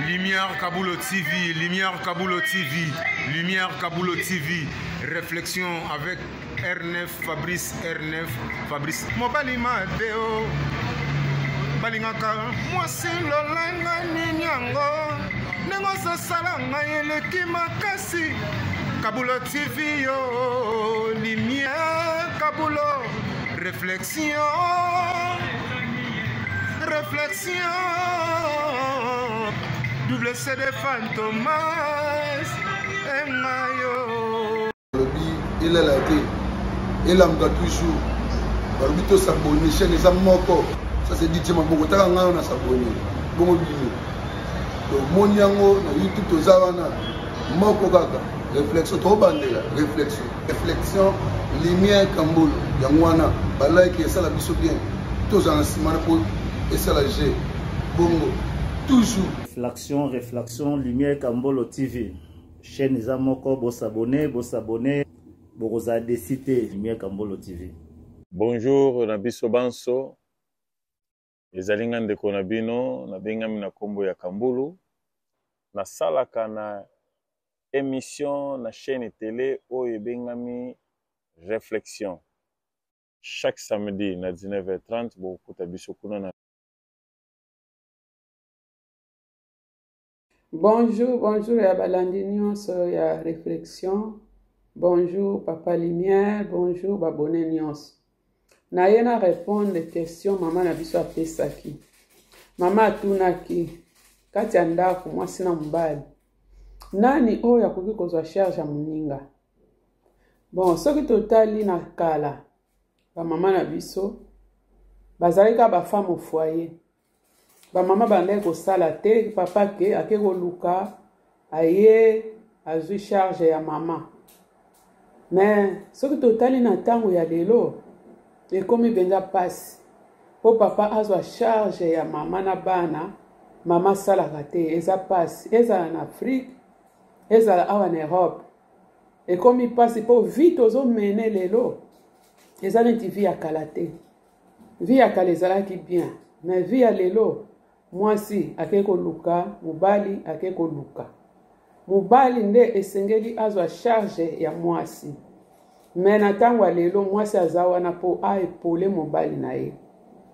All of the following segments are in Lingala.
Lumière Kabulo TV, Lumière Kabulo TV, Lumière Kabulo TV. Réflexion avec R9 Fabrice R9 Fabrice. Mobali Mateo. balingaka mwasi lolenge nini yango ndenge ozosala ngai eleki makasi kabulo tv yo lumière kabulo réflexion réflexion double cd fantomas engayo balobi elala te elamuka toujours balobi tosabone chaîne eza moko ça c'est dj maboko taka ngai wana sabone bongo bino tomoni yango na youtube toza wana moko kaka réflexion tobandela réflexion réflexion lumière kambolo yango wana balike esala biso bien tozala na nsima na mpo esala g bongo toujours réflexion réflexion lumière kambolo tv chaîne eza moko bosabone bosabone bokozala desi te lumière kambolo tv bonjour na biso banso Ezali nga ndeko na bino, nabengami na kombo ya Kambulu. Nasalaka na emission na chaine tele oyo ebengami Reflexion. Chaque samedi na 19h30 bokokuta biso kuna na. Bonjour, bonjour ya balandi nyonso ya réflexion. Bonjour papa lumière, bonjour babone nyonso. Naye na répondre question mama na biso apesaki. Mama atunaki kati ya ndako mwasi na mobali nani oyo akoki kozwa charge ya moninga. Bon, soki totali na kala bamama na biso bazalaki kaka bafemme au foyer bamama bandaki kosala te papa ke ake koluka aye azwi charge ya mama me soki totali na ntango ya lelo ekomi mpenza mpasi mpo papa azwa charge ya mama na bana mama asalaka te eza mpasi ezala na afrike ezala awa na europe ekomi mpasi mpo vie tozomene lelo eza neti vie ya kala te Vie ya kala ezalaki bien, mais vie ya lelo mwasi ake koluka, mobali ake koluka. Mobali nde esengeli azwa charge ya mwasi. Mais na ntango ya lelo mwasi aza wana mpo a epole mobali na ye,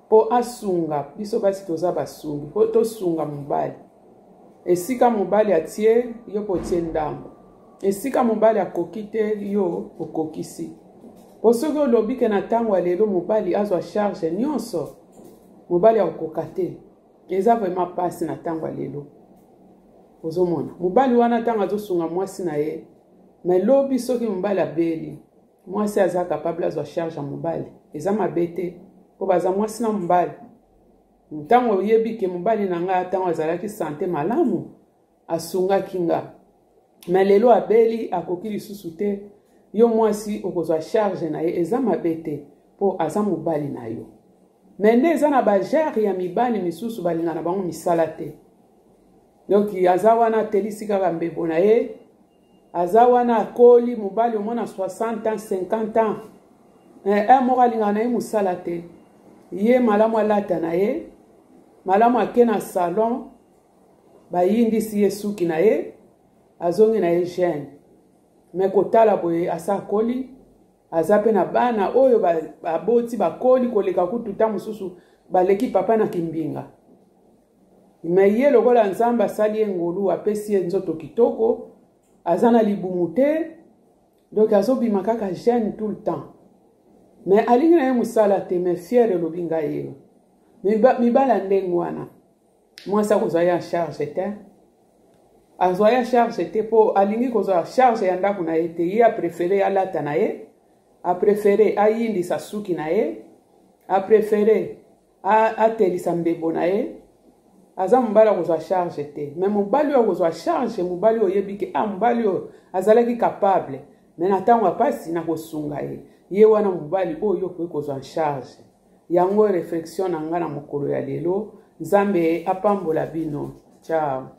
mpo asunga biso basi toza basungi, mpo tosunga mobali. Esika mobali atie yo mpo otie ndambo, esika mobali akoki te yo okokisi. Po soki olobi ke na tango ya lelo mobali azwa charge nionso, mobali akokoka te. Eza vraiment pasi na tango ya lelo. Ozomona mobali wana ntango azosunga mwasi na ye, mais lobi soki mobali abeli, mwasi aza capable azwa charge ya mobali, eza mabe te po baza mwasi na mobali. Ntango oyebi ke mobali na ngai ntango azalaki sante malamu asungaki nga me lelo abeli akoki lisusu te yo mwasi okozwa charge na ye eza mabe te mpo aza mobali na yo me nde eza na bajare ya mibali misusu balinga na bango misala te donk aza wana atelisi kaka mbebo na ye aza wana akoli mobali omona 60 ans 50 ans eh, eh, moko alingaka na ye mosala te ye malamu alata na ye malamu ake na salon bayindisi ye suki na ye azongi na ye jeune me kotala boye asa akoli aza mpe na bana oyo baboti bakoli koleka kutu ntango mosusu baleki papa na kimbinga me ye lokola nzambe asali ye ngolu apesi ye nzoto kitoko aza na libumu te donc azobima kaka jeune tout le temps me alingi na ye mosala te me fiere elobi ngai ye mibala ndenge wana mwasi akozwa ye en charge te azwa ye charge te mpo alingi kozwa charge ya ndako na ye te ye aprefere alata na ye aprefere ayindisa suki na ye aprefere atelisa mbebo na ye aza mobali akozwa charge te me mobali oyo akozwa charge mobali oyo oyebi ke ah mobali oyo azalaki capable me na ntango ya mpasi nakosunga ye ye wana mobali oyo okoki kozwa charge Yango reflexion na nga na mokolo ya lelo. Nzambe apambola bino. Ciao.